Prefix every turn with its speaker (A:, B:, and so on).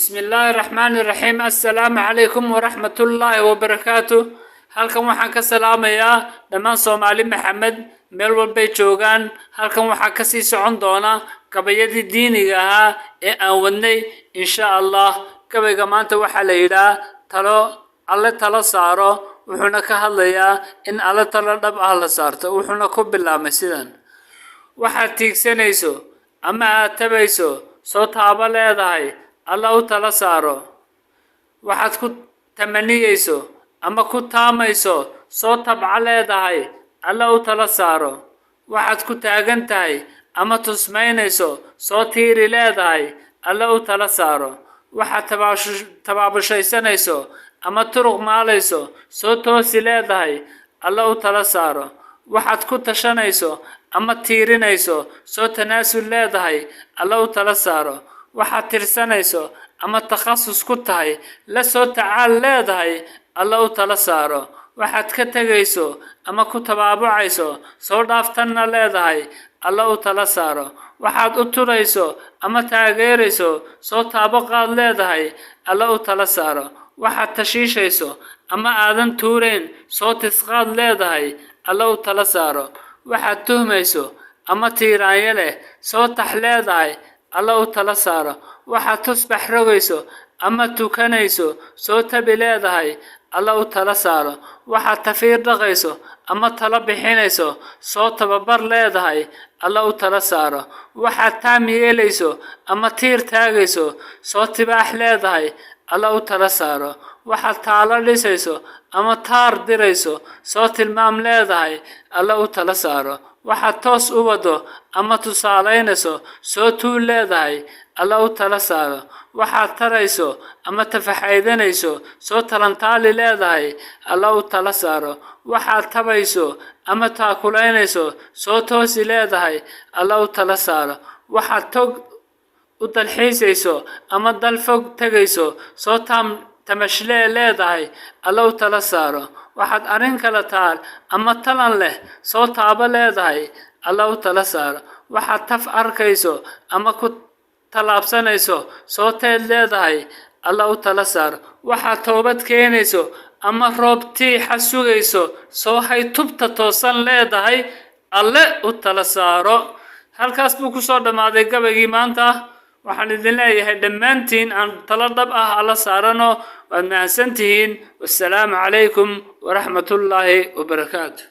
A: Bismillaahi raxmaani raxiim. Assalaamu calaykum waraxmatullaahi wabarakaatu. Halkan waxaan ka salaamayaa dhammaan Soomaali Maxamed meel walbay joogaan. Halkan waxaa kasii socon doona gabayadii diiniga ahaa ee aan wadnay, insha Allah. Gabayga maanta waxaa la yidhaah "Talo Alle Talo Saaro", wuxuuna ka hadlayaa in Alle talo dhab ah la saarto. Wuxuuna ku bilaabmay sidan: Waxaad tiigsanayso ama aad tabayso soo taabo leedahay, Alla u tala saaro. Waxaad ku tamaniyeyso ama ku taamayso soo tabca leedahay, Alla u tala saaro. Waxaad ku taagan tahay ama tusmaynayso soo tiiri leedahay, Alla u tala saaro. Waxaad tabaabushaysanayso ama turuq maalayso soo toosi leedahay, Alla u tala saaro. Waxaad ku tashanayso ama tiirinayso soo tanaasul leedahay, Alla u tala saaro. Waxaad tirsanayso ama takhasus ku tahay la soo tacaal leedahay, Alla u tala saaro. Waxaad ka tegayso ama ku tabaabucayso soo dhaaftanna leedahay, Alla u tala saaro. Waxaad u turayso ama taageerayso soo taabo qaad leedahay, Alla u tala saaro. Waxaad tashiishayso ama aadan tuurayn soo tisqaad leedahay, Alla u tala saaro. Waxaad tuhmayso ama tiiraanyo leh soo tax leedahay, Alla u tala saaro. Waxaad tusbax rogayso ama tukanayso soo tabi leedahay, Alla u tala saaro. Waxaad tafiir dhaqayso ama talo bixinayso soo tababar leedahay, Alla u tala saaro. Waxaad taam yeelayso ama tiir taagayso soo tibaax leedahay, Alla u tala saaro. Waxaad taalo dhisayso ama taar dirayso soo tilmaam leedahay, Alla u tala saaro. Waxaad toos u wado ama tusaalaynayso soo tuul leedahay, Alla u tala saaro. Waxaad tarayso ama tafaxaydanayso soo talantaali leedahay, Alla u tala saaro. Waxaad tabayso ama taakulaynayso soo toosi leedahay, Alla u tala saaro. Waxaad tog u dalxiisayso ama dal fog tegayso soo taam tamashlee leedahay, Alla u tala saaro. Waxaad arrin kala taal ama talan leh soo taabo leedahay, Alla u tala saaro. Waxaad taf arkayso ama ku tallaabsanayso soo teed leedahay, Alla u tala saaro. Waxaad toobad keenayso ama roob tiixa sugayso soo hay tubta toosan leedahay, Alle u tala saaro. Halkaas buu kusoo dhammaaday gabaygii maanta. Waxaan idin leeyahay dhammaantiin aan talo dhab ah Alla saarano. Waad mahadsan tihiin. Wassalaamu calaykum waraxmatullaahi wabarakaatu.